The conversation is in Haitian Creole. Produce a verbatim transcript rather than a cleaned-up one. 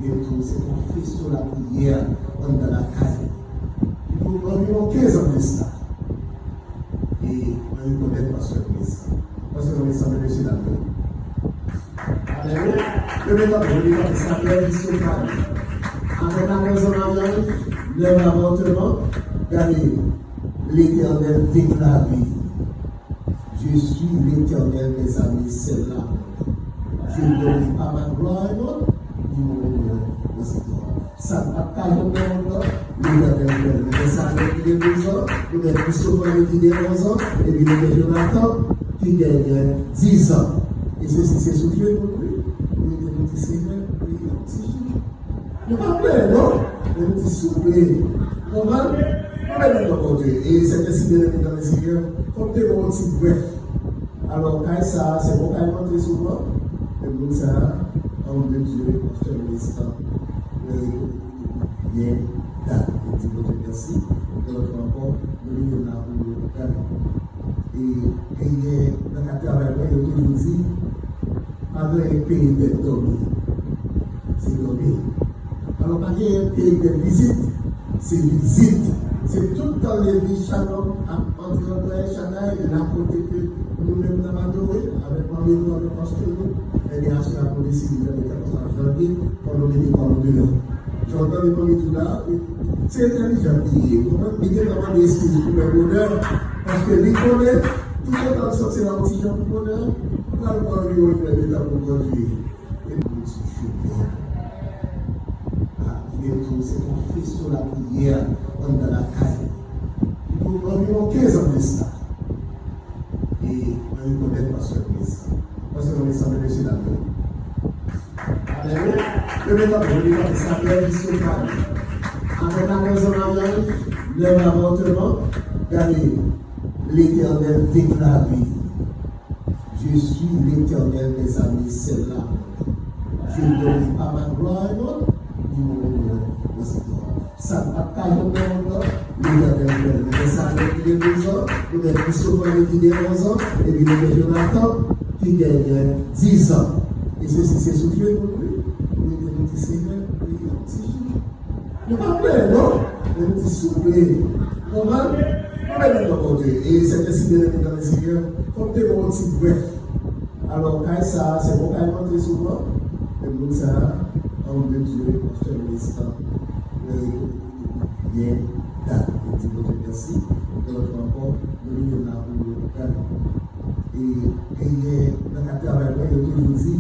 Tou, se konfesyon lapriyè anndan lakay. Pou anviwon kenz an de sa. E mwen rekonèt pastè Moïse. Pastè Moïse, sanble mesye dam yo. Alelouya. Yo met ap jodi konfesyon lapriyè episkopal. Avèk aplozman Maryaj, lèv avòtman, gade, Letènèl deklare, Je suis l'Éternel des armées, c'est là. Je donne pas ma gloire à un autre, ni mon honneur aux idoles. Sa n pa t ka jwenn nan mond lan, Letènèl fè l. Nou gen Samuel ki gen douz an, nou gen Christopher ki gen onz an, epi nou gen Jonathan ki genyen diz an. E sesi se sou je nou, wi. Nou rete nou di, Senyè, wi, yon ti jou. Nou pa plenyen, non, men nou di, souple. Konprann? Nou beni non Bondye. E sèten si byeneme nan Senyè, fò m te gen yon ti brèf. Alò, kay sa a, se yon kay m antre souvan. E moun sa a, homme de Dieu, pastè Moïse, mwen rekonèt li depi byen dat. E di Bondye mèsi. Yon lòt fwa ankò, nou vin la pou nou gade. E genyen nan kad travay mwen, yo toujou di, pa genyen peyi dèt dòmi. Se dòmi. Alò, pa genyen peyi dèt vizit. Se vizit. Se tout tan Levi Shalom ap antre antre Chakay, la kote ke nou menm n ap adore, avèk manmi nou, avèk pastè nou, ebyen, aswè a pou deside nan mete konsa janvye, pou nou mete kò nou deyò. Jan w tande manmi tou la, se entèlijan li ye. Ou konprann? Li gentan mande eskiz pou lè bonè, paske li konnen, li gentan santi la yon ti jan pou bonè, ou pral pran yon lè de tan pou Bondye. E nou sou chemen. A, li menm tou, se konfesyon lapriyè anndan lakay. Pou anviwon kenz an de sa. E mwen rekonèt pastè Moïse. Pastè Moïse, sanble mesye dam yo. Alelouya. Yo met ap jodi konfesyon lapriyè episkopal. Avèk aplozman Maryaj, lèv avòtman, gade, Letènèl deklare, Je suis l'Éternel des armées, c'est là. Je donne pas ma gloire à un autre, ni mon honneur aux idoles. Sa n pa t ka jwenn nan mond lan, Letènèl fè l. Nou gen Samuel ki gen douz an, nou gen Christopher ki gen onz an, epi nou gen Jonathan ki genyen diz an. E sesi se sou je nou, wi. Nou rete nou di, Senyè, wi, yon ti jou. Nou pa plenyen, non, men nou di, souple. Konprann? Nou beni non Bondye. E sèten si byeneme nan Senyè, fò m te gen yon ti brèf. Alò, kay sa a, se yon kay m antre souvan. E moun sa a, homme de Dieu, pastè Moïse, mwen rekonèt li depi byen dat. E di Bondye mèsi. Yon lòt fwa ankò, nou vin la pou nou gade. E genyen nan kad travay mwen, yo toujou di,